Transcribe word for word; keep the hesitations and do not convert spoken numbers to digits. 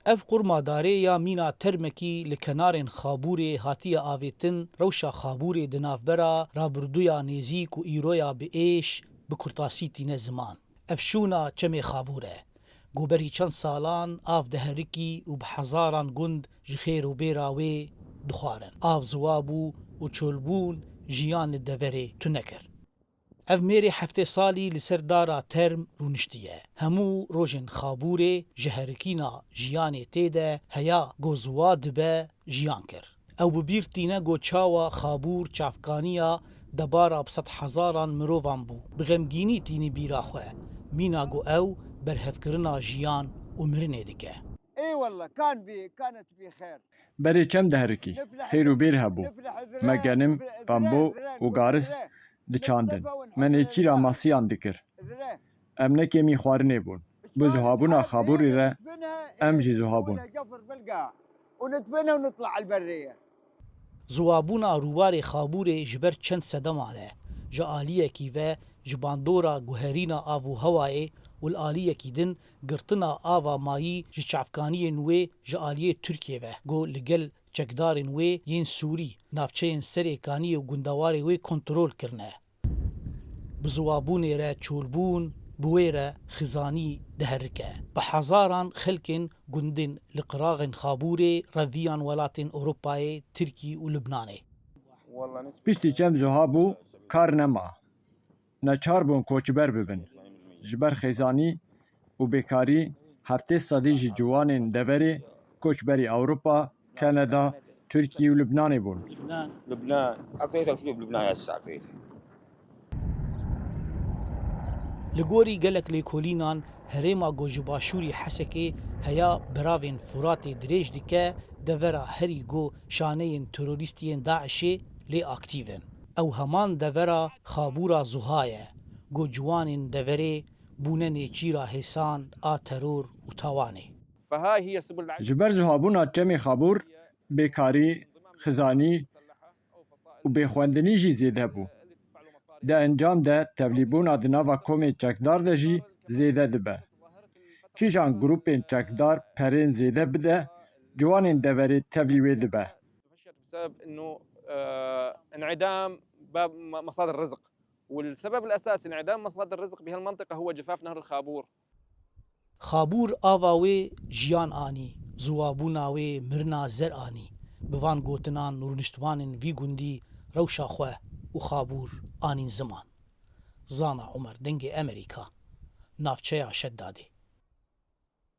Ev qurma darê ya mîna termekî li kenarên Xabûrê hatiye avêtin, rewşa Xabûrê di navbera rabirdûya nêzîk û îroya bi êş, bi kurtasî tîne ziman. Ev şûna Çemê Xabûr e. Ku berî çend salan av diherikî û bi hezaran gund ji xêr û bêra wê dixwarin. Av ziwa bû û çolbûn jiyan li deverê tune kir. Ev mêrê heftê salî li ser dara term rûniştiye. Hemû rojên Xabûrê ji herikîna jiyanê tê de heya ku ziwa dibe jiyan kir. Ew bi bîr tîne ku çawa Xabûr çavkaniya debara bi sed hezaran mirovan bû. Bi xemgînî tînî bîra xwe, mîna ku ew berhevkirina jiyan û mirinê dike. اي والله كان بي كانت بخير. Berê çem diherikî. Xêr û bêr hebû. Me genim, pembo û gariz diçandin. Me nêçîra masiyan dikir. Em ne kêmî xwarinê bûn. Bi zuhabûna Xabûrê re em jî zuha bûn. ونتبنى ونطلع على البريه. Ziwabûna rûbarê Xabûrê ji ber çend sedeman e. Ji aliyekî ve ji bandora guherîna av û hewayê û li aliyekî din girtina ava mayî ji çavkaniyên wê ji aliyê Tirkiyê ve ku li gel çekdarên wê yên Sûrî navçeyên Serê Kaniyê û gundewarê wê kontrol kirine. Bi ziwabûnê re çolbûn bi wê re xizanî diherike. Bi hezaran xelkên gundên li qiraxên Xabûrê reviyan welatên Ewropayê, Tirkî û Libnanê. Piştî çem zuha bû, kar nema. Neçar bûn koçber bibin. Ji ber xêzanî û bêkarî heftê sedî ji ciwanên deverê koçberî Ewropa, Kanada, Tirkî û Libnanê bûn. لبنان اكثريتها شنو بلبنان هسه اكثريتها؟ Li gorî gelek lêkolînan herêma ku ji başûrî Hesekê heya beravên Furatê dirêj dike, devera herî ku şaneyên terorîstiyên DAIŞê lê aktîv in. Ew heman devera Xabûra Zuha ye, ku ciwanên deverê bûne nêçîra hêsan a teror û tawanê. Ji ber zuhabûna çemê Xabûr, bêkarî, xizanî û bêxwendinî jî zêde bû. Di encam de tevlîbûna di nava komên çekdar de jî zêde dibe. Kîjan grûpên çekdar perên zêde bide, ciwanên deverê tevlî wê dibe. بسبب انه آه، انعدام باب م- مصادر الرزق، والسبب الاساسي انعدام مصادر الرزق بهالمنطقه هو جفاف نهر الخابور. Xabûr ava wê jiyan anî, ziwabûna wê mirina zer anî. Bi van gotinan rûniştvanên vî gundî rewşa xwe û Xabûr anîn ziman. Zana Umer, Dengê Emerîka, navçeya Şedadê.